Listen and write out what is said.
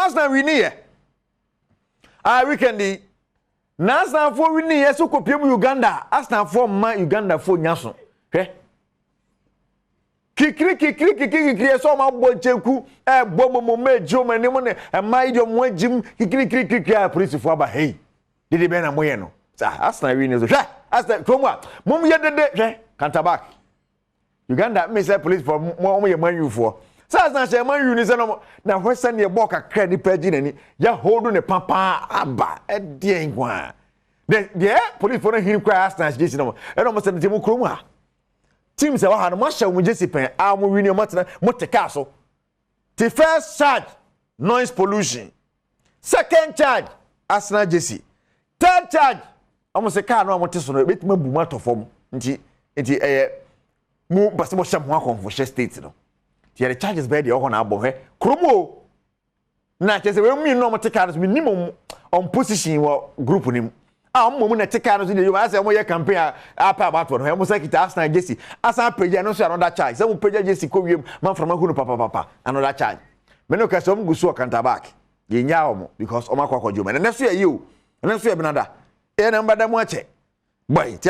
Arsenal win yɛ ah weekend yi na Arsenalfoɔ win yɛ so kɔpie mu Uganda. Arsenalfoɔ mma Ugandafoɔ nya so hwɛ kikiri kikiri kikiri kikiri ɛsɛ ɔmo abɔ nkyɛnku, ɛbɔ momo mo egyi ɔmo anim ne mmaa yi deɛ ɔmo agyim kikiri kikiri kikiri a polisifoɔ aba. Hei, dede bɛn na mo yɛ no sa? Arsenal win so hwɛ, Arsenal kurom a mo yɛ dede. Hwɛ counter back Uganda mi sɛ polisifoɔ mo ɔmo yɛ Man U foɔ sɛ Arsenal hyɛ Man U ni sɛ no na hwɛ sɛ neɛ bɔɔl kakra nipa gyi n'ani yɛ hold ne papa aba. Ɛdeɛ nkoa de deɛ polisifoɔ no hin kora Arsenal gyesi no, ɛna ɔmo sɛ ne mo kurom a team sɛ wɔha no mo ahyɛ wɔn jersey pɛn a mo win, ɔmo atena mo te kaa so. The first charge, noise pollution; second charge, Arsenal jersey; third charge, ɔmo sɛ kaa no a mo te so no ebetumi abu mu atɔ fam, nti ɛyɛ mo bɛsɛ mo hyɛ mo akɔnfo hyɛ state no. Nti yɛde charges bɛyɛ deɛ ɔhɔ na abɔ. Hwɛ kurom o, na kyerɛ sɛ wɔn mmienu a wɔte kaa no so mi nim wɔn on position wɔ group no mu a wɔn mu na te kaa no so deɛ yɛ sɛ wɔn yɛ campaign a apɛ abatoɔ no. Wɔn sɛ kita Arsenal jersey asan apagya no nso, another charge sɛ wɔn pagya jersey kɔ wiem man fama hu no papapapa, another charge. Mɛ no kɛsɛ wɔn gu so wɔ counter back, yɛn nya wɔn because wɔn akɔ akɔgye wɔn. Ɛnɛ so yɛ yi o, ɛnɛ so yɛ benada, ɛyɛ na mbada mu akyɛ boy ti.